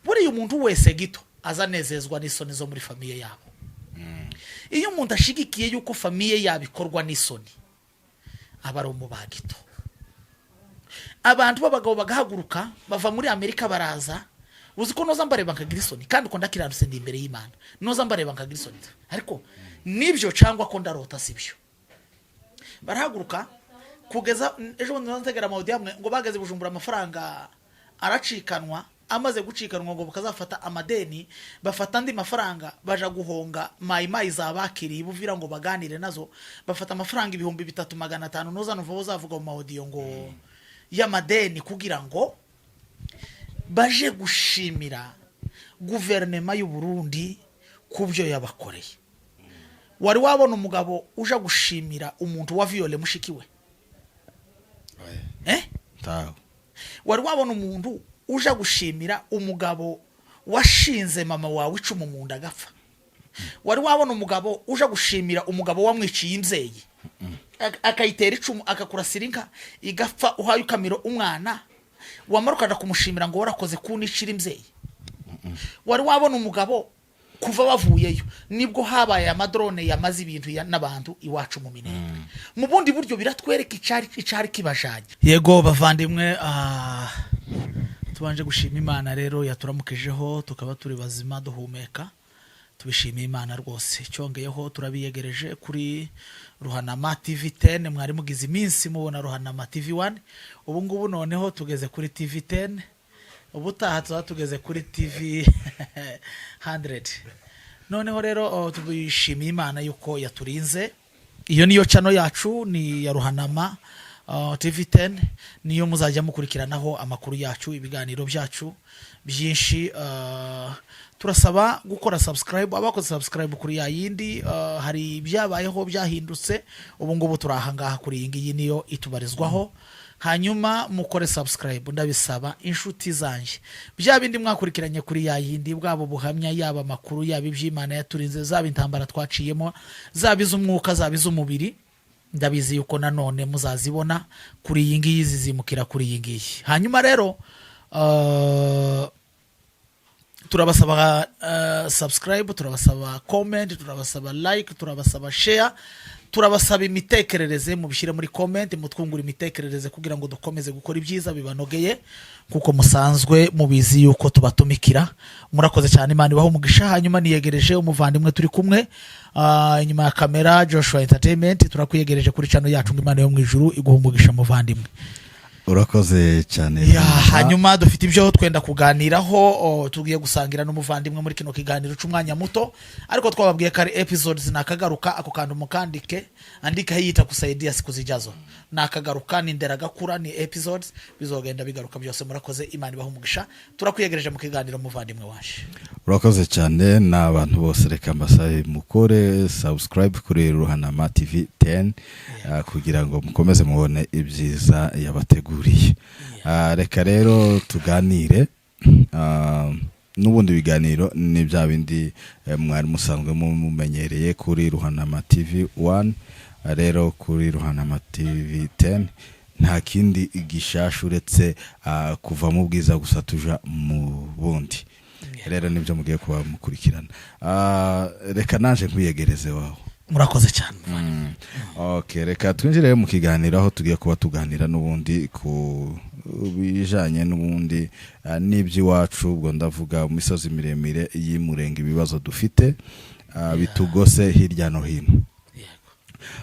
Buriya umuntu wese gito azanezezwa n'isoni zo muri famille yabo. Iyo umuntu ashigikiye yuko famille yabo ikorwa n'isoni, aba ari umubagito. Abantu b'abagabo bagahaguruka, bava muri Amerika baraza. Uzi ko noza mbareba nkagira isoni, kandi uko ndakiranutse, ndi imbere y'Imana, noza mbareba nkagira isoni, ariko nibyo cyangwa ko ndarota? Si byo. Barahaguruka kugeza ejo bundi ntegera ama audio hamwe ngo bageze Bujumbura, amafaranga aracikanwa. Amaze gucikanwa, ngo bakazafata amadeni, bafata andi mafaranga, baja guhonga Mayimayi zabakiriye Buvira ngo baganire nazo. Bafata amafaranga 3500, noza numva bazavuga mu ma audio ngo y'amadeni, kugira ngo baje gushimira guverinoma y'u Burundi ku byo yabakoreye. Wari wabona umugabo uja gushimira umuntu wa violé mushiki we, eh? Ntawe. Wari wabona umuntu uja gushimira umugabo washinze mama wawe icumu mu nda agapfa? Wari wabona umugabo uja gushimira umugabo wamwiciye imbyeyi, akayitera icumu, akakurasira inka igapfa, uhaye ukamira umwana, wamara ukaja kumushimira ngo warakoze kunicira imbyeyi? Wari wabona umugabo, kuva bavuyeyo nibwo habaye ama drone yamaze ibintu n'abantu iwacu mu Minembwe? Mu bundi buryo biratwereka icari kibajanye. Yego bavandimwe, tubanje gushima Imana rero yaturamukijeho, tukaba turi bazima duhumeka. Tubishimiye Imana rwose. Cyongeyeho, turabiyegereje kuri Ruhanama TV 10. Mwari mugize iminsi mubona Ruhanama TV 1, ubu ngubu noneho tugeze kuri TV 10, ubutaha tuzaba tugeze kuri TV 100. Noneho rero, tubishimiye Imana yuko yaturinze. Iyo niyo channel yacu, ni iya Ruhanama TV 10, niyo muzajya mukurikiranaho amakuru yacu, ibiganiro byacu byinshi. Turasaba gukora subscribe. Abakoze subscribe kuri ya yindi, hari ibyabayeho byahindutse. Ubu ngubu turi ahangaha kuri iyi ngiyi, niyo itubarizwaho. Hanyuma mukore subscribe, ndabisaba inshuti zanjye. Bya bindi mwakurikiranye kuri ya yindi, bwaba ubuhamya, yaba amakuru, yaba iby'Imana yaturinze, zaba intambara twaciyemo, zaba iz'umwuka, zaba iz'umubiri, ndabizi yuko nanone muzazibona kuri iyi ngiyi, zizimukira kuri iyi ngiyi. Hanyuma rero, turabasaba subscribe, turabasaba comment, turabasaba like, turabasaba share, turabasaba imitekerereze. Mubishyire muri comment, mutwungure imitekerereze kugira ngo dukomeze gukora ibyiza bibanogeye, kuko musanzwe mubizi yuko tubatumikira. Murakoze cyane, Imana ibahe umugisha. Hanyuma niyegereje umuvandimwe turi kumwe inyuma ya kamera, Joshua Entertainment. Turakwiyegereje kuri channel yacu ngo Imana yo mu ijuru iguhe umugisha, muvandimwe. Urakoze cyane. Ya, hanyuma dufite ibyo twenda kuganiraho, tugiye gusangira n'umuvandimwe muri kino kiganiro cy'umwanya muto, ariko twababwiye ko ari episodes nakagaruka. Ako kantu mukandike, andika yita kusaidia siku zijazo. Nakagaruka, ni nderagakura, ni episodes bizogenda bigaruka byose. Murakoze, Imana ibahe umugisha. Turakwiyegereje mu kiganiro, muvandimwe waje. Urakoze cyane n'abantu bose. Reka mbasabe mukore subscribe kuri Ruhanama TV 10 kugira ngo mukomeze mubone ibyiza yabateguriye. Reka rero tuganire. N'ubundi biganiro ni bya bindi mwari musanzwe mumenyereye kuri Ruhanama TV 1. Rero kuri Ruhanama TV 10 nta kindi gishasha uretse kuva mu bwiza gusa tuja mu bundi. Rero nibyo mugiye kuba mukurikirana. Reka naje nkwiyegereze wawe. Murakoze cyane. Okay, reka twinjire mu kiganiro, aho tugiye kuba tuganira n'ubundi ku bijanye n'ubundi n'iby'iwacu. Ubwo ndavuga mu misozi miremire y'Imurenga, ibibazo dufite bitugose hirya no hino.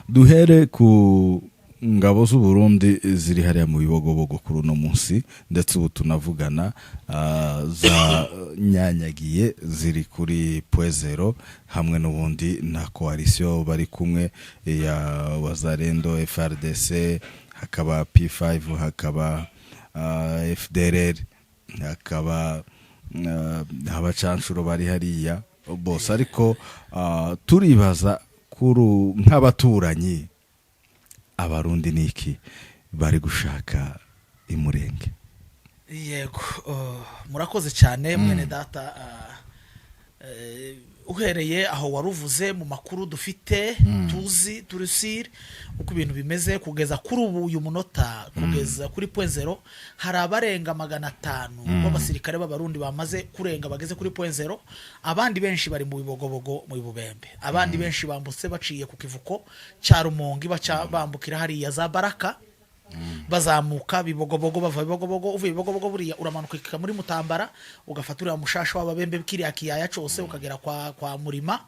Duhere ku ngabo z'u Burundi ziri hariya mu Bibogobogo kuri uno munsi, ndetse ubu tunavugana za nyanyagiye, ziri kuri point zéro, hamwe n'ubundi na coalition bari kumwe ya Wazalendo, FARDC, hakaba P5, hakaba FDLR, hakaba abacanshuro bari hariya bose. Ariko turibaza kuri nk'abaturanyi, Abarundi ni iki bari gushaka Imurenge? Yego, murakoze cyane mwene data. Uhereye aho waruvuze mu makuru dufite, tuzi turusire uko ibintu bimeze kugeza kuri ubu uyu munota, kugeza kuri point zéro, hari abarenga 500 b'abasirikare b'Abarundi bamaze kurenga, bageze kuri point zéro. Abandi benshi bari mu Bibogobogo, mu Bubembe. Abandi benshi bambutse baciye ku kivuko cya Rumongi, baca bambukira hariya za Baraka, bazamuka Bibogobogo, bava Bibogobogo. Uvuye Bibogobogo buriya uramanuka ukika muri Mutambara, ugafata uriya mushasha w'Ababembe, kiriya kiyaya cose, ukagera kwa Murima.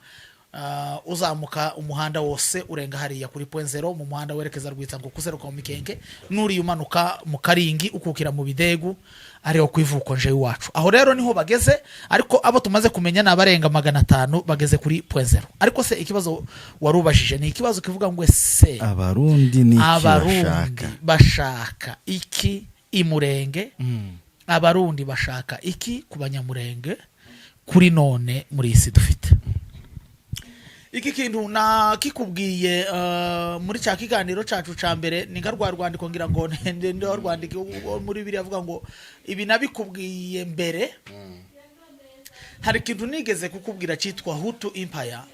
Uzamuka umuhanda wose urenga hariya kuri point zéro, mu muhanda werekeza Rwitsa, ngo kuseruka mu Mikenke, n'uriya umanuka mu Karingi ukukira mu Bidegu, ariho ku ivuko nje iwacu. Aho rero niho bageze, ariko abo tumaze kumenya ni abarenga 500 bageze kuri point zéro. Ariko se ikibazo warubajije ni ikibazo kivuga ngo ese Abarundi ni iki Abarundi bashaka? bashaka iki Imurenge? Abarundi bashaka iki ku Banyamurenge kuri none muri iyi si dufite? Iki kintu nakikubwiye muri cya kiganiro cacu ca mbere, ni nka rwa rwandiko, ngira ngo ndi rwandiko muri biriya avuga ngo ibi nabikubwiye mbere. Hari ikintu nigeze kukubwira cyitwa Hutu Empire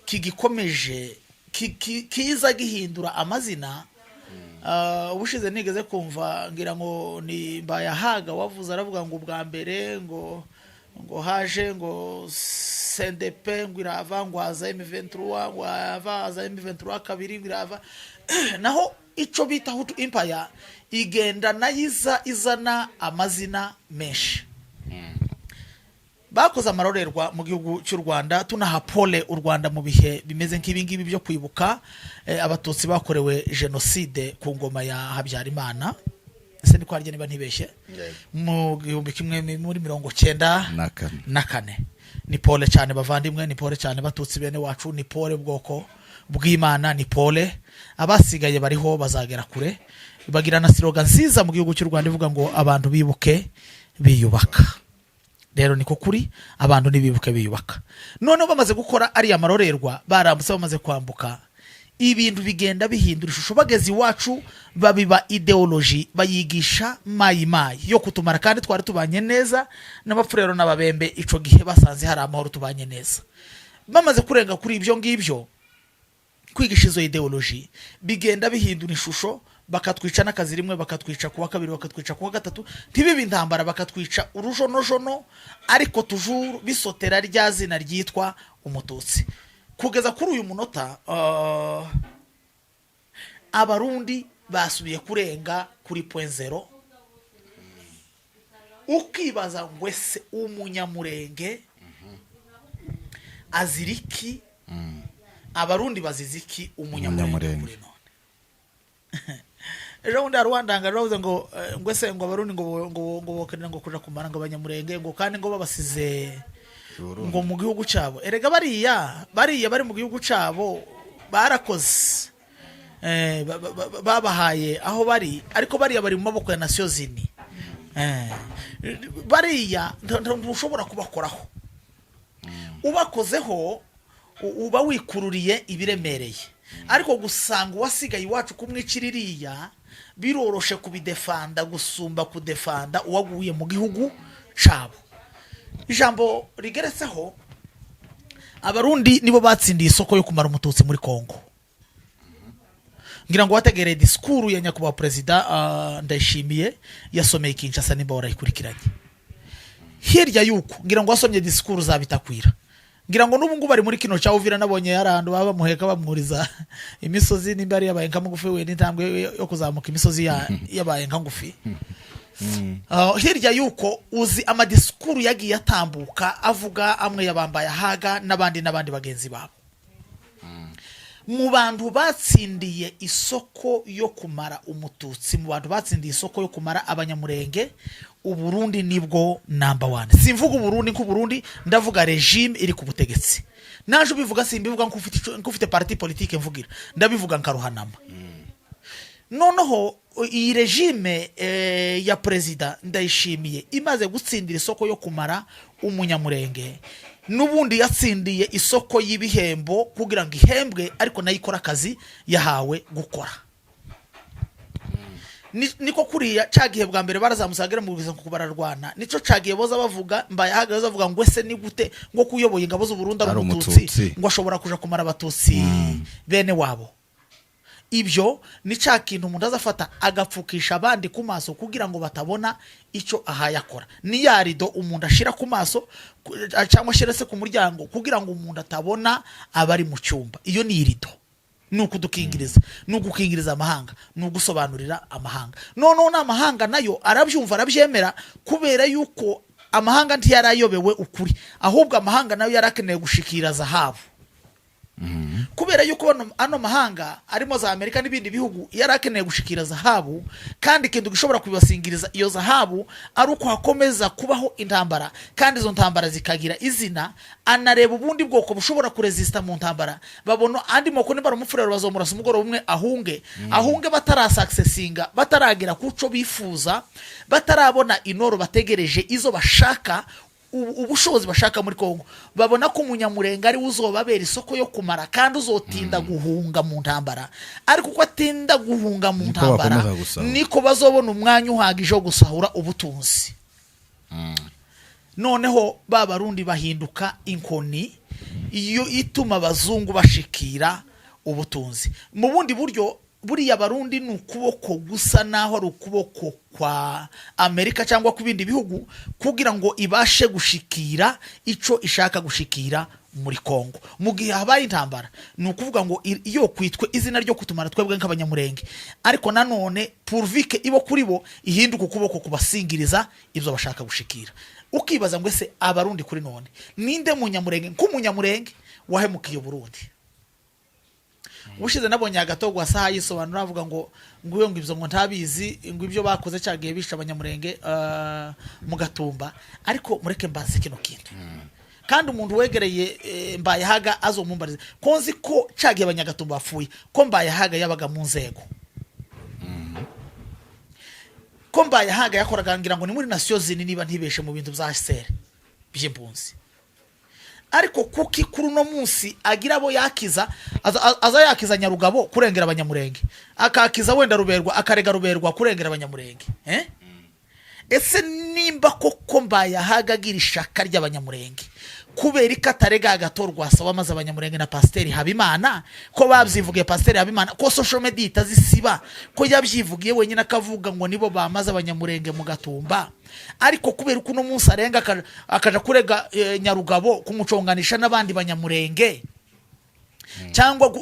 kigikomeje kiza gihindura amazina. Ubushize nigeze kumva, ngira ngo ni Mbayahaga wavuze, aravuga ngo ubwa mbere ngo haje ngo CNDP, ngo irava, ngo haza M23, ngo hava haza M23 kabiri, ngo irava. Naho ico bita Hutu Empire igenda nayo iza izana amazina menshi. Bakoze amarorerwa mu gihugu cy'u Rwanda. Tunaha pole u Rwanda mu bihe bimeze nk'ibi ngibi byo kwibuka Abatutsi bakorewe jenoside ku ngoma ya Habyarimana. Ese ni kwarya niba ntibeshye, mu gihumbi kimwe muri mirongo cyenda na kane. Na kane. Ni pole cyane bavandimwe, ni pole cyane Batutsi bene wacu, ni pole bwoko bw'Imana, ni pole. Abasigaye bariho bazagera kure. Bagira na slogan nziza mu gihugu cy'u Rwanda ivuga ngo "Abantu bibuke biyubaka." Rero niko kuri, abantu ntibibuke biyubaka. Noneho bamaze gukora ariya marorerwa, barambutse, bamaze kwambuka, ibintu bigenda bihindura ishusho. Bageze iwacu babiba idéologie, bayigisha Mayi Mayi yo kutumara, kandi twari tubanye neza n'Abapfurero n'Ababembe. Ico gihe basanze hari amahoro, tubanye neza. Bamaze kurenga kuri ibyo ngibyo, kwigisha izo idéologie, bigenda bihindura ishusho, bakatwica n'akazi rimwe, bakatwica kuwa kabiri, bakatwica kuwa gatatu, ntibibe intambara, bakatwica urujonojono, ariko toujours bisotera rya zina ryitwa Umututsi. Kugeza kuri uyu munota, Abarundi basubiye kurenga kuri point zéro. Ukibaza ngo ese Umunyamurenge azira iki? Abarundi bazize iki Umunyamurenge Umunyamurenge. kuri none? Ejo bundi hari uwandangaje bavuze ngo ngo ese ngo Abarundi ngo bokenera ngo kuja kumara ngo Abanyamurenge, ngo kandi ngo babasize ngo mu gihugu cyabo. Erega bariya bari mu gihugu cyabo barakoze. Babahaye aho bari, ariko bariya bari mu maboko ya Nations Unies. Bariya ntushobora kubakoraho. Ubakozeho uba wikururiye ibiremereye. Ariko gusanga uwasigaye iwacu kumwicira iriya biroroshe kubidefanda gusumba kudefanda uwaguye mu gihugu cabo. Ijambo rigeretseho, Abarundi nibo batsindiye isoko yo kumara Umututsi muri Kongo. Ngira ngo wategereye disikuru ya nyakubahwa perezida Ndayishimiye yasomeye Kinshasa, nimba warayikurikiranye. Hirya y'uko, ngira ngo wasomye disikuru za Bitakwira. Ngira ngo n'ubu ngubu bari muri kino cya Uvira, nabonye hari ahantu baba bamuheka, bamwuriza imisozi, nimba ari yabaye nka mugufi we n'intambwe yo kuzamuka imisozi yabaye nka ngufi. Hirya y'uko, uzi amadisikuru yagiye atambuka avuga, amwe yabambaye ahaga n'abandi n'abandi bagenzi babo. Mu bantu batsindiye isoko yo kumara Umututsi, mu bantu batsindiye isoko yo kumara Abanyamurenge, Uburundi nibwo number one. Simvuga Uburundi nk'Uburundi, ndavuga régime iri ku butegetsi. Naje ubivuga, simbivuga nk'ufite parti politique mvugira, ndabivuga nka Ruhanama. Noneho iyi régime ya perezida Ndayishimiye imaze gutsindira isoko yo kumara Umunyamurenge, n'ubundi yatsindiye isoko y'ibihembo kugira ngo ihembwe, ariko nayo ikore akazi yahawe gukora. Niko kuriya ca gihe bwa mbere barazamutse bagera mu Rugwiza ngo bararwana, nico ca gihe boza bavuga, Mbayahaga yoza avuga ngo ese ni gute ngo kuyoboye ingabo z'u Burundi ari Ari umututsi, umututsi. ngo ashobora kuja kumara abatutsi bene wabo. Ibyo ni cya kintu umuntu azafata agapfukisha abandi ku maso kugira ngo batabona icyo ahaye akora. Ni ya rido umuntu ashyira ku maso cyangwa ashyira se ku muryango kugira ngo umuntu atabona abari mu cyumba. Iyo ni irido, ni ukudukingiriza, ni ugukingiriza amahanga, ni ugusobanurira amahanga. Noneho n'amahanga nayo arabyumva, arabyemera, kubera yuko amahanga ntiyarayobewe ukuri, ahubwo amahanga nayo yari akeneye gushikira zahabu, kubera yuko ano mahanga arimo za Amerika n'ibindi bihugu yari akeneye gushikira zahabu, kandi ikintu gishobora kubibasingiriza iyo zahabu ari uko hakomeza kubaho intambara, kandi izo ntambara zikagira izina. Anareba ubundi bwoko bushobora kurezisita mu ntambara, babona andi moko niba ari umufurero bazomurasa umugoroba umwe ahunge, ahunge batarasakisesinga, bataragera ku cyo bifuza, batarabona inoro bategereje, izo bashaka, ubushobozi bashaka muri Kongo. Babona ko umunyamurenga ari we uzobabera isoko yo kumara, kandi uzotinda guhunga mu ntambara. Ariko uko atinda guhunga mu Niko ntambara, bakomeza gusahura. niko bazobona umwanya uhagije wo gusahura ubutunzi. Noneho ba Barundi bahinduka inkoni iyo ituma abazungu bashikira ubutunzi mu bundi buryo. Buriya Barundi ni ukuboko gusa naho ari ukuboko kwa Amerika cyangwa ku bindi bihugu kugira ngo ibashe gushikira ico ishaka gushikira muri Kongo mu gihe habaye intambara. Ni ukuvuga ngo iyo kwitwe izina ryo kutumara twebwe nk'abanyamurenge, ariko nanone pourvu que ibo kuri bo ihinduka ukuboko kubasingiriza ibyo bashaka gushikira. Ukibaza ngo ese Abarundi kuri none, ninde munyamurenge nk'umunyamurenge wahemukiye Burundi? Ubushize nabonye agatogwa saha yisobanura avuga ngo iyo ngo ibyo ngo ntabizi, ngo ibyo bakoze cyagiye bisha abanyamurenge mu Gatumba. Ariko mureke mbaze kino kintu, kandi umuntu wegereye Mbayahaga azomumbarize ko nzi ko cyagiye abanyagatumba bapfuye, ko Mbayahaga yabaga mu nzego, ko Mbayahaga yakoraga, ngira ngo ni muri Nations Unies niba ntibeshe, mu bintu bya sere by'impunzi. Ariko kuki kuri uno munsi agira abo yakiza, aza yakiza Nyarugabo kurengera abanyamurenge, akakiza wenda Ruberwa, akarega Ruberwa kurengera abanyamurenge, eh? Ese nimba koko Mbayahaga agira ishaka ry'abanyamurenge, kubera ko atarega agatorwa asaba maze abanyamurenge na Pasiteri Habimana, ko babyivugiye? Pasiteri Habimana ko social media itazisiba, ko yabyivugiye wenyine akavuga ngo nibo bamaze abanyamurenge mu Gatumba. Ariko kubera ko uno munsi arenga akaja kurega Nyarugabo kumuconganisha n'abandi banyamurenge, cyangwa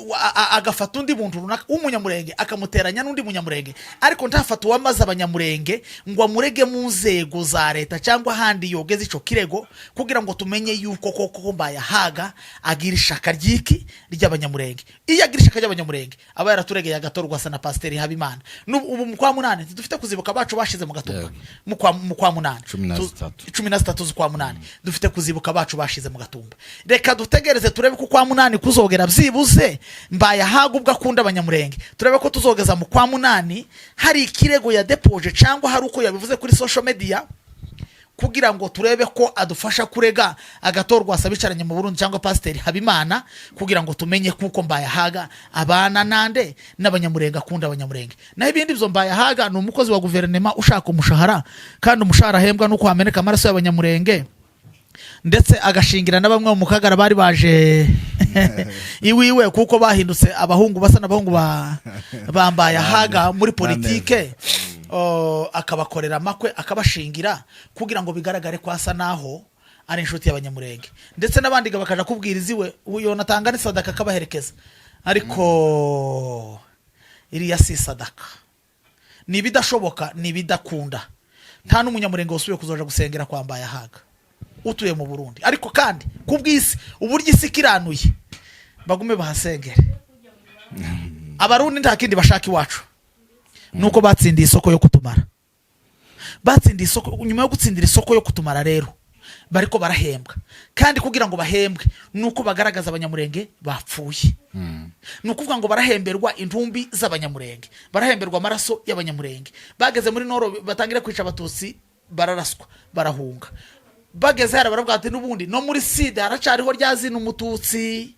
agafata undi muntu runaka w'umunyamurenge akamuteranya n'undi munyamurenge, ariko ntafata uwamaze abanyamurenge ngo amurege mu nzego za leta cyangwa ahandi yogeze ico kirego, kugira ngo tumenye yuko koko Mbayahaga agira ishaka ry'iki ry'abanyamurenge. Iyo agira ishaka ry'abanyamurenge aba yaraturegeye agatorwa asa na Pasiteri Habimana. Ubu mu kwa munani ntidufite kuzibuka abacu bashize mu Gatumba? Yego. Mu kwa munani. Cumi na zitatu. 13 z'ukwa munani dufite kuzibuka abacu bashize mu Gatumba. Reka dutegereze turebe ko kwa munani kuzogera byibuze Mbayahaga ubwo akunda abanyamurenge, turebe ko tuzogeza mu kwa munani hari ikirego ya depoje cyangwa hari uko yabivuze kuri social media, kugira ngo turebe ko adufasha kurega agatorwa abicaranye mu Burundi cyangwa Pasiteri Habimana, kugira ngo tumenye kuko Mbayahaga abana nande n'abanyamurenge, akunda abanyamurenge. Naho ibindi byo, Mbayahaga ni umukozi wa guverinoma ushaka umushahara, kandi umushahara ahembwa nuko hameneka amaraso y'abanyamurenge, ndetse agashingira na bamwe mu Kagara bari baje iwiwe, kuko bahindutse abahungu basa n'abahungu ba bambaye ahaga muri politike. Oh, akabakorera amakwe, akabashingira kugira ngo bigaragare ko asa naho ari inshuti y'abanyamurenge, ndetse n'abandi bakaja kubwiriza iwe, yonatanga n'isadaka akabaherekeza. Ariko iriya si sadaka, ni ibidashoboka, ni ibidakunda. Nta n'umunyamurenge wasubiye kuzoja gusengera kwa Mbayahaga utuye mu Burundi. Ariko kandi ku bw'isi, uburyo isi ikiranuye, bagume bahasengere. Abarundi nta kindi bashaka iwacu nuko batsindiye isoko yo kutumara. Batsindiye isoko. Nyuma yo gutsindira isoko yo kutumara rero, bariko barahembwa, kandi kugira ngo bahembwe nuko bagaragaza abanyamurenge bapfuye. Ni ukuvuga ngo barahemberwa intumbi z'abanyamurenge, barahemberwa amaraso y'abanyamurenge. Bageze muri nord batangira kwica abatutsi, bararaswa, barahunga. Bageze hariya baravuga ati n'ubundi no muri sud haracariho rya zina umututsi.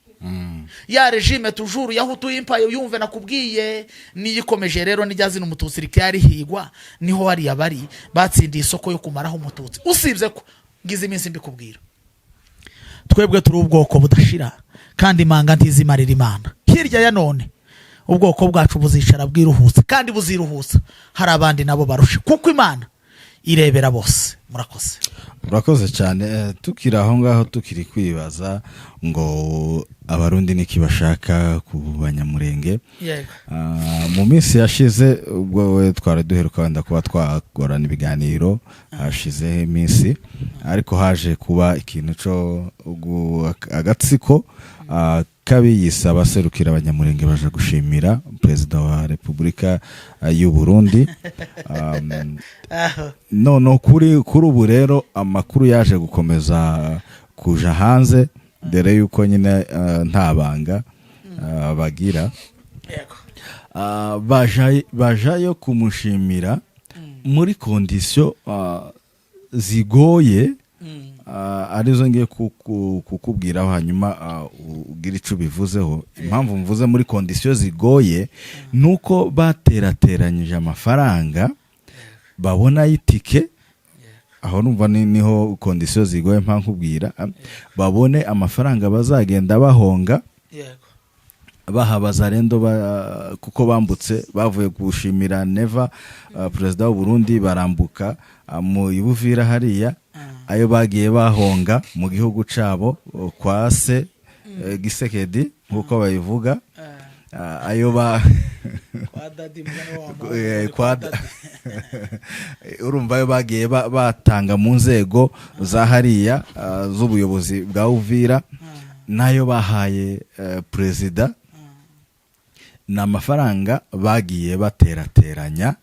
Ya régime toujours ya Hutu Empire, yumve nakubwiye, niyo ikomeje rero. Nijya zina Umututsi rikiyarihigwa, niho hariya bari batsindiye isoko yo kumaraho Umututsi. Usibye ko ngize iminsi mbikubwira, twebwe turi ubwoko budashira, kandi imanga ntizimarira Imana. Hirya ya none ubwoko bwacu buzicara bwiruhutse, kandi buziruhutsa hari abandi nabo barushe, kuko Imana irebera bose. Murakoze. Urakoze cyane. Tukiri aho ngaho, tukiri kwibaza ngo Abarundi niki bashaka ku Banyamurenge. Mu minsi yashize, ubwo we twari duheruka wenda kuba twagorana ibiganiro, hashizeho iminsi, ariko haje kuba ikintu cyo agatsiko k'abiyise abaserukira Abanyamurenge baje gushimira Perezida wa Repubulika y'u Burundi. None kuri ubu rero amakuru yaje gukomeza kuja hanze, dore yuko nyine nta banga bagira. Bajayo kumushimira muri conditions zigoye, arizo ngiye kukubwiraho, hanyuma ugire icyo ubivuzeho. Impamvu mvuze muri conditions zigoye ni uko baterateranyije amafaranga babona y'itike. Aho numva niho conditions zigoye mpa nkubwira. Babone amafaranga bazagenda bahonga, baha Bazarendo kuko bambutse bavuye gushimira Neva, Perezida w'u Burundi, barambuka mu Ibuvira hariya. Ayo bagiye bahonga mu gihugu cabo kwa se Gisekedi nk'uko babivuga, ayo ba Kwa daddy, mugani wa Kwa urumva ayo bagiye batanga mu nzego za hariya z'ubuyobozi bwa Uvira, nayo bahaye perezida, ni amafaranga bagiye baterateranya,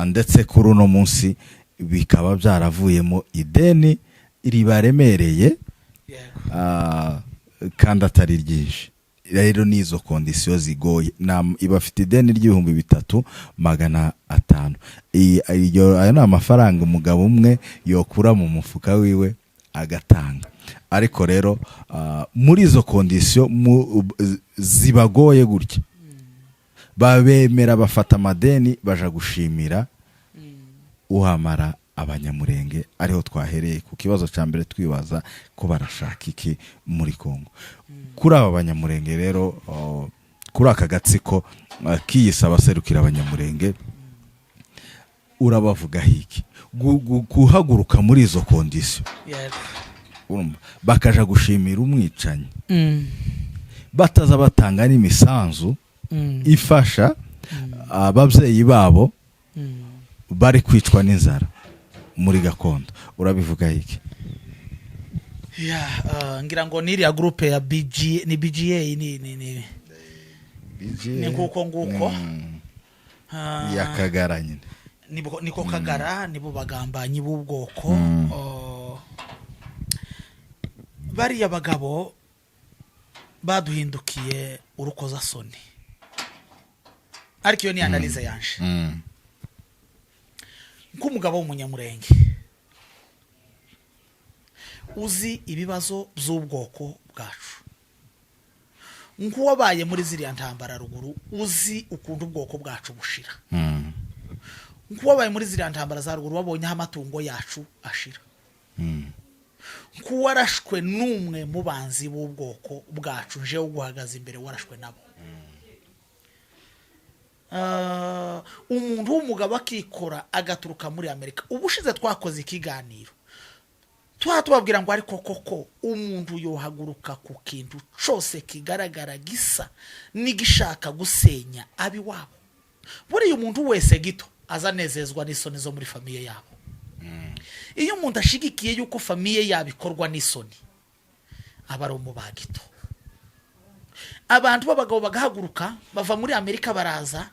ndetse kuri uno munsi bikaba byaravuyemo ideni ribaremereye, kandi atari ryinshi. Rero n'izo conditions zigoye, ibafite ideni ry'ibihumbi 3,500. Ayo ni amafaranga umugabo umwe yokura mu mufuka wiwe agatanga. Ariko rero muri izo conditions zibagoye gutya, babemera bafata amadeni baja gushimira uhamara Abanyamurenge. Ariho twahereye ku kibazo cya mbere, twibaza ko barashaka iki muri Kongo. Kuri aba Banyamurenge rero, kuri aka gatsiko kiyise abaserukira Abanyamurenge, urabavugaho iki? Guhaguruka muri izo conditions, urumva, bakaja gushimira umwicanyi, bataza batanga n'imisanzu ifasha ababyeyi babo bari kwicwa n'inzara muri gakondo, urabivuga iki? Ya, ngira ngo n'iriya groupe ya BG ni BGA ni nguko nguko. Ya Kagara nyine. Niko Kagara, nibo bagambanyi b'ubwoko. Oh, bariya bagabo baduhindukiye urukozasoni, ariko iyo ni analyse yanje nk'umugabo w'Umunyamurenge uzi ibibazo by'ubwoko bwacu, nk'uwabaye muri ziriya ntambara ruguru, uzi ukuntu ubwoko bwacu bushira, nk'uwabaye muri ziriya ntambara za ruguru, wabonye aho amatungo yacu ashira, nk'uwarashwe n'umwe mu banzi b'ubwoko bwacu, njewe uguhagaze imbere warashwe nabo. Umuntu w'umugabo akikora agaturuka muri Amerika. Ubushize twakoze ikiganiro, tuba tubabwira ngo ariko koko umuntu yohaguruka ku kintu cyose kigaragara gisa n'igishaka gusenya ab'iwabo? Buriya umuntu wese gito azanezezwa n'isoni zo muri famille yabo. Iyo umuntu ashigikiye yuko famille yabo ikorwa n'isoni, aba ari umubagito. Abantu b'abagabo bagahaguruka bava muri Amerika baraza,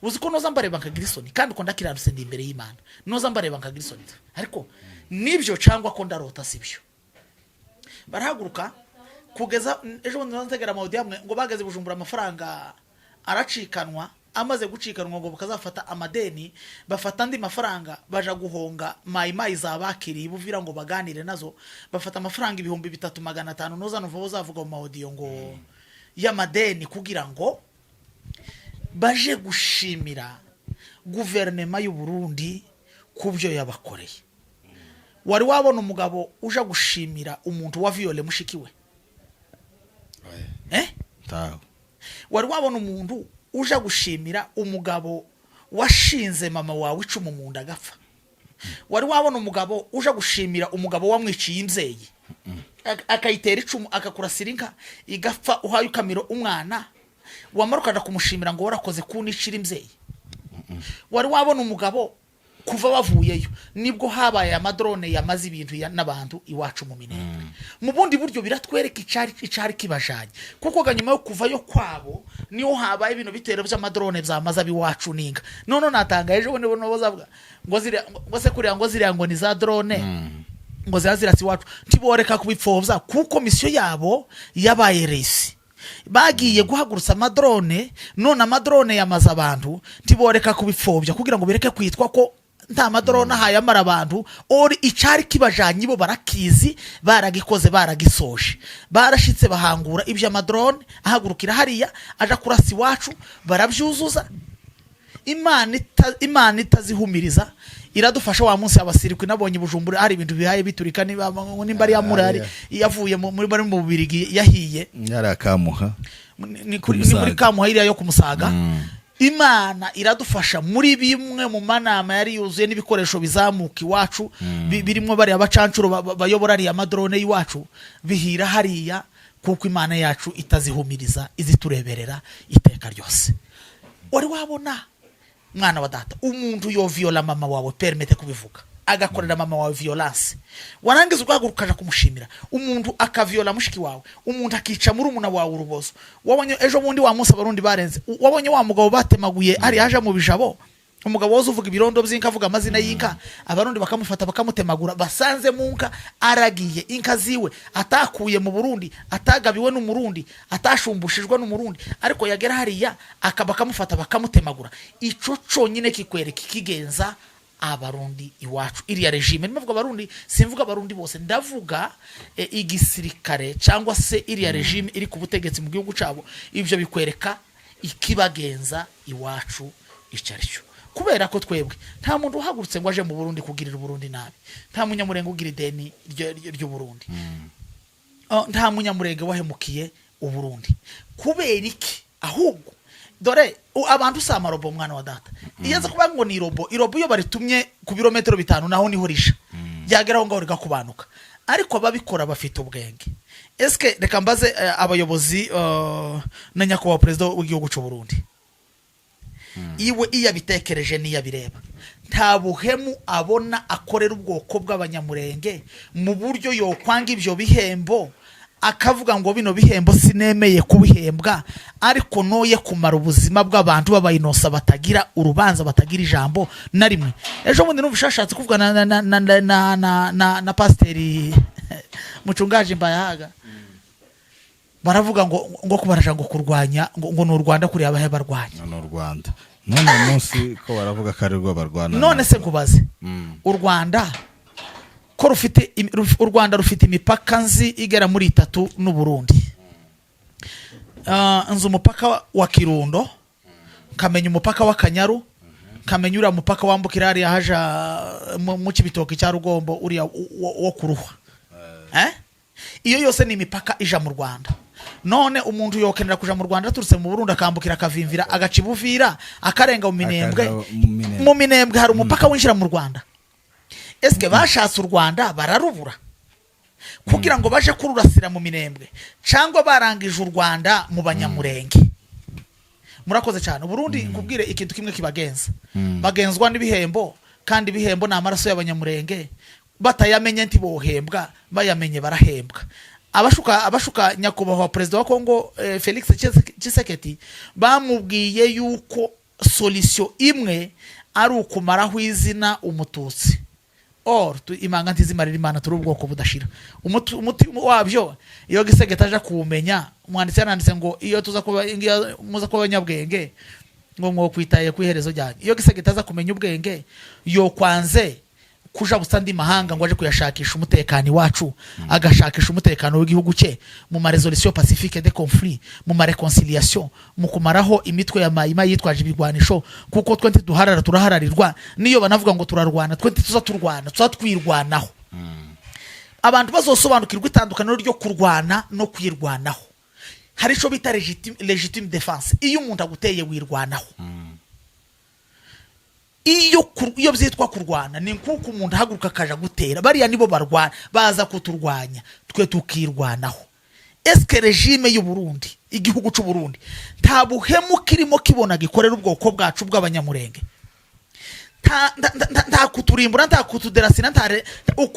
uzi ko noza mbareba nkagira isoni, kandi uko ndakiranutse ndi imbere y'Imana, noza mbareba nkagira isoni, ariko nibyo cyangwa ko ndarota si byo? Barahaguruka kugeza ejo bundi ntegera amawudi hamwe ngo bageze Bujumbura, amafaranga aracikanwa. Amaze gucikanwa, ngo bakazafata amadeni, bafata andi mafaranga, baja guhonga Mayimayi zabakiriye Buvira ngo baganire nazo, bafata amafaranga 3,500. Noza numva bazavuga mu ma audio ngo Y'amadeni kugira ngo baje gushimira guverinoma y'u Burundi ku byo yabakoreye. Wari wabona umugabo uja gushimira umuntu wa violé mushiki we, eh? Ntawe. Wari wabona umuntu uja gushimira umugabo washinze mama wawe icumu mu nda agapfa? Wari wabona umugabo uja gushimira umugabo wamwiciye imbyeyi, akayitera icumu, akakurasira inka igapfa, uhaye ukamira umwana, wamara ukaja kumushimira ngo warakoze kunicira imbyeyi? Wari wabona umugabo, kuva bavuyeyo nibwo habaye amadrone yamaze ibintu n'abantu iwacu mu Minembwe? Mu bundi buryo biratwereka icari kibajanye, kuko ga nyuma yo kuvayo kwabo niho habaye ibintu bitero by'amadrone byamaze ab'iwacu n'inka. None natangaye ejo bundi buno bazavuga ngo ziriya, ngo se kuriya, ngo ziriya ngo ni za drone, ngo ziba zirasa iwacu. Ntiboreka kubipfobya, kuko mission yabo yabaye réussie. Bagiye guhagurutsa amadrone, none amadrone yamaze abantu. Ntiboreka kubipfobya kugira ngo bireke kwitwa ko nta madrone ahaye amara abantu. Or icari kibajanye bo barakizi, baragikoze, baragisoje, barashitse bahangura ibyo amadrone ahagurukira hariya aja kurasa iwacu, barabyuzuza. Imana itazihumiriza iradufasha. Wa munsi abasirikwi nabonye i Bujumbura hari ibintu bihaye biturika, niba nimba ari ya murari yavuye muri bari mu Bubirigi yahiye. Yari akamuha. Ni muri Kumusaga. Kamuha iriya yo kumusaga. Imana iradufasha muri bimwe mu manama yari yuzuye n'ibikoresho bizamuka iwacu, birimo bariya bacancuro bayobora ariya madrone y'iwacu, bihira hariya, kuko Imana yacu itazihumiriza, izitureberera iteka ryose. Wari wabona, mwana wa data, umuntu yoviola mama wawe, permettez kubivuga, agakorera mama wawe violence, warangiza ugahaguruka ukaja kumushimira? Umuntu akaviola mushiki wawe, umuntu akica murumuna wawe urubozo. Wabonye ejo bundi wa munsi Abarundi barenze, wabonye wa mugabo batemaguye ari aje mu bijabo, umugabo woza uvuga ibirondo by'inka, avuga amazina y'inka, Abarundi bakamufata bakamutemagura, basanze mu nka aragiye inka ziwe atakuye mu Burundi, atagabiwe n'Umurundi, atashumbushijwe n'Umurundi, ariko yagera hariya akaba bakamufata bakamutemagura? Ico conyine kikwereka ikigenza Abarundi iwacu, iriya régime. Nimuvuga Abarundi, simvuga Abarundi bose, ndavuga igisirikare cyangwa se iriya régime iri ku butegetsi mu gihugu cyabo. Ibyo bikwereka ikibagenza iwacu icyo ari cyo, kubera ko twebwe nta muntu uhagurutse ngo aje mu Burundi kugirira Uburundi nabi. Nta Munyamurenge ugira ideni ry'Uburundi. Oh, nta Munyamurenge wahemukiye Uburundi. Kubera iki? Ahubwo dore abantu si amarobo, mwana wa data. Iyo aza kuba ngo ni irobo, irobo iyo baritumye ku birometero 5 naho niho risha, ryagera aho ngaho rigakubanuka. Ariko ababikora bafite ubwenge. Eske reka mbaze abayobozi na nyakubahwa perezida w'igihugu cy'u Burundi, iwe iyo abitekereje n'iyo abireba, nta buhemu abona akorera ubwoko bw'Abanyamurenge mu buryo yokwanga ibyo bihembo, akavuga ngo bino bihembo sinemeye kubihembwa, ariko noye kumara ubuzima bw'abantu b'abayinosa batagira urubanza, batagira ijambo na rimwe? Ejo bundi numva ashatse kuvuga na pasiteri mucungaje Mbayahaga, baravuga ngo kubaraja ngo kurwanya ngo ni u Rwanda, kuriya abahe barwanya? Ni u Rwanda. None munsi ko baravuga ko ari rwo barwana? None se nkubaze, u Rwanda ko rufite u Rwanda rufite imipaka nzi igera muri itatu n'Uburundi. Ah, nzi umupaka wa Kirundo, nkamenya umupaka w'Akanyaru, nkamenya uriya mupaka wambukira hariya haja mu Kibitoki cya Rugombo, uriya wo kuruhwa, eh? Iyo yose ni imipaka ija mu Rwanda. None umuntu yokenera kuja mu Rwanda aturutse mu Burundi, akambukira, akavimvira, agaca ibuvira, akarenga mu Minembwe? Akaja mu Minembwe. Mu Minembwe hari umupaka winjira mu Rwanda? Eske bashatse u Rwanda bararubura kugira ngo baje kururasira mu Minembwe, cyangwa barangije u Rwanda mu Banyamurenge? Murakoze cyane. Uburundi, nkubwire ikintu kimwe kibagenza: bagenzwa n'ibihembo, kandi ibihembo ni amaraso y'Abanyamurenge. Batayamenye ntibohembwa, bayamenye barahembwa. Abashuka nyakubahwa perezida wa Kongo Felix Tshisekedi bamubwiye yuko solution imwe ari ukumaraho izina Umututsi. Or imanga ntizimarira Imana, turi ubwoko budashira. Umuti wabyo iyo Gisegeti aja kuwumenya, umwanditsi yaranditse ngo iyo tuza kuba, iyo muza kuba abanyabwenge, ngo mwokwitaye ku iherezo ryanyu. Iyo Gisegeti aza kumenya ubwenge, yokwanze Kujabutsa andi mahanga ngo aje kuyashakisha umutekano iwacu, agashakisha umutekano w'igihugu cye mu ma résolution pacifique de conflit, mu ma réconciliation, mu kumaraho imitwe ya mayima yitwaje ibigwanisho, kuko twe ntiduharara, turahararirwa. Niyo banavuga ngo turarwana, twe ntituza turwana, tuza twirwanaho. Abantu bazosobanukirwa itandukaniro ryo kurwana no kwirwanaho. Hari icyo bita légitime défense. Iyo umuntu aguteye, wirwanaho. Iyo byitwa kurwana ni nk'uko umuntu ahaguruka akaja gutera. Bariya nibo barwana, baza kuturwanya, twe tukirwanaho. Eske régime y'u Burundi, igihugu cy'u Burundi, nta buhemu kirimo kibona gikorera ubwoko bwacu bw'Abanyamurenge? Nta kuturimbura, nta kutuderasina,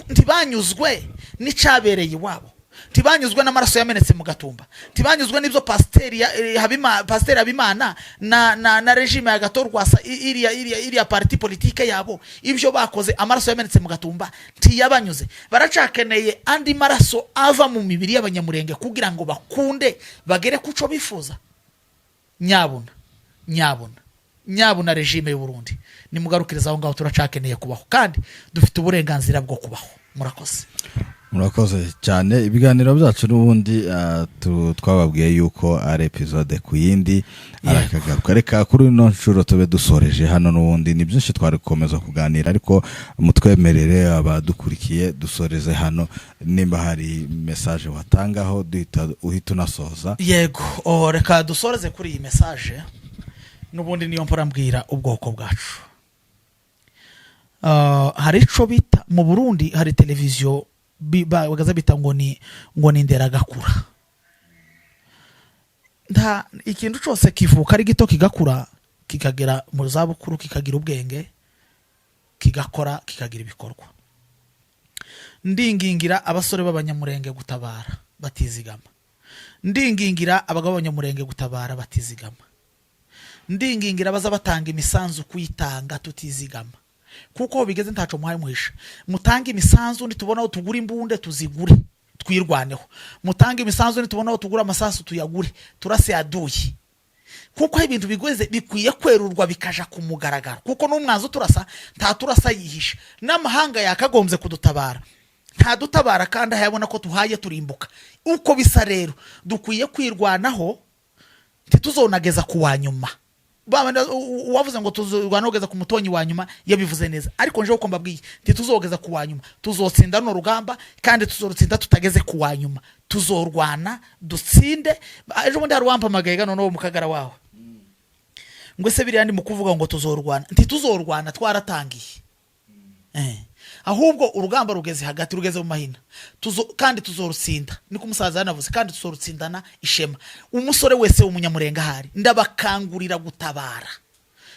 ntibanyuzwe n'icabereye iwabo, ntibanyuzwe n'amaraso yamenetse mu Gatumba, ntibanyuzwe n'ibyo pasiteri Habimana na régime ya Gatorwasa, iriya parti politique yabo, ibyo bakoze, amaraso yamenetse mu Gatumba ntiyabanyuze. Baracakeneye andi maraso ava mu mibiri y'Abanyamurenge kugira ngo bakunde bagere ku cyo bifuza. Nyabuna, nyabuna, nyabuna, régime y'u Burundi, nimugarukiriza aho ngaho. Turacakeneye kubaho kandi dufite uburenganzira bwo kubaho. Murakoze. Murakoze cyane. Ibiganiro byacu n'ubundi twababwiye yuko ari épisode ku yindi, arakagaruka. Reka kuri ino nshuro tube dusoreje hano. N'ubundi ni byinshi twari gukomeza kuganira, ariko mutwemerere abadukurikiye dusoreze hano. Nimba hari message watangaho, duhita uhita unasoza. Yego, reka dusoreze kuri iyi message. N'ubundi niyo mpora mbwira ubwoko bwacu. Hari ico bita mu Burundi, hari televiziyo bagaza bita ngo ni Nderagakura. Nta ikintu cyose kivuka ari gito, kigakura, kikagera mu zabukuru, kikagira ubwenge, kigakora, kikagira ibikorwa. Ndingingira abasore b'Abanyamurenge gutabara batizigama. Ndingingira abagabo b'Abanyamurenge gutabara batizigama. Ndingingira abaza batanga imisanzu kuyitanga tutizigama, kuko aho bigeze ntaco muhaye muhisha. Mutange imisanzu, nitubona aho tugura imbunde tuzigure, twirwaneho. Mutange imisanzu, nitubona aho tugura amasasu tuyagure, turase yaduye, kuko aho ibintu bigeze bikwiye kwerurwa, bikaja ku mugaragaro, kuko n'umwanzi uturasa nta turasa yihisha. N'amahanga yakagombye kudutabara ntadutabara, kandi ayabona ko tuhaye turimbuka. Uko bisa rero, dukwiye kwirwanaho, ntituzonageza ku wa nyuma. Uwavuze ngo tuzorwana kugeza ku mutonyi wa nyuma yabivuze neza, ariko njewe uko mbabwiye, ntituzogeza ku wa nyuma. Tuzotsinda runo rugamba kandi tuzorutsinda tutageze ku wa nyuma. Tuzorwana dutsinde. Ejo bundi hari uwampamagaye gano noneho mu Kagara wawe, ngo ese biriya ndi mu kuvuga ngo tuzorwana? Ntituzorwana, twaratangiye. Ahubwo urugamba rugeze hagati, rugeze mu mahina. Kandi tuzorutsinda, niko umusaza yanavuze, kandi tuzorutsindana ishema. Umusore wese w'Umunyamurenga ahari, ndabakangurira gutabara.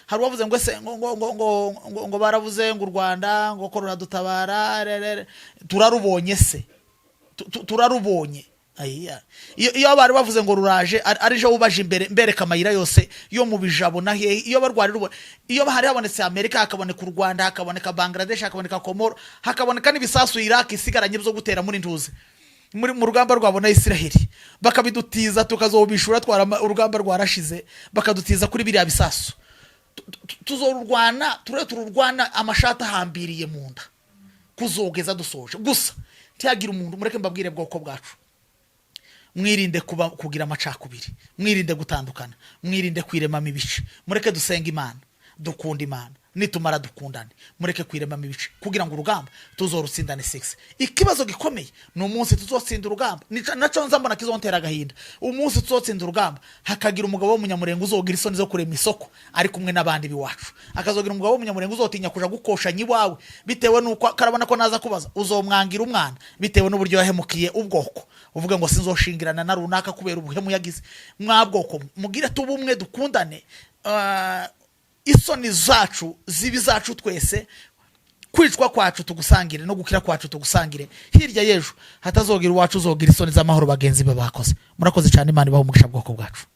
Hari uwavuze ngo ese ngo baravuze ngo u Rwanda ngo ko ruradutabara, rerere. Turarubonye se? Turarubonye. Ayiya. Iyo bari bavuze ngo ruraje, ari jo ubaje imbere mbereka amayira yose yo mu Bijabo na hehe. Iyo barwari rubona, iyo hari habonetse Amerika, hakaboneka u Rwanda, hakaboneka Bangladesh, hakaboneka Komoro, hakaboneka n'ibisasu Iraq isigaranye byo gutera muri ntuze muri mu rugamba rwabo na Israheli, bakabidutiza tukazobishura twara urugamba rwarashize, bakadutiza kuri biriya bisasu, tuzorurwana, ture tururwana amashati ahambiriye mu nda kuzogeza dusoje. Gusa ntiyagira umuntu, mureke mbabwire, bwoko bwacu, mwirinde kuba kugira amacakubiri, mwirinde gutandukana, mwirinde kwiremamo ibice. Mureke dusenga Imana, dukunda Imana, nitumara dukundane. Mureke kwiremamo ibice kugira ngo urugamba tuzorutsindane 6. Ikibazo gikomeye ni umunsi tuzotsinda urugamba. Naco nza mbona kizontera agahinda, umunsi tuzotsinda urugamba hakagira umugabo w'Umunyamurenga uzogira isoni zo kurema isoko ari kumwe n'abandi b'iwacu, akazogira umugabo w'Umunyamurenga uzotinya kuja gukoshanya iwawe bitewe n'uko karabona ko naza kubaza uzomwangira umwana bitewe n'uburyo yahemukiye ubwoko, uvuga ngo sinzoshingirana na runaka kubera ubuhemu yagize. Mwa bwoko, mugire tube umwe, dukundane. Isoni zacu ziba izacu twese, kwicwa kwacu tugusangire no gukira kwacu tugusangire. Hirya y'ejo hatazogira uwacu uzogira isoni z'amahoro bagenzi be bakoze. Murakoze cyane, Imana ibahe umugisha, bwoko bwacu.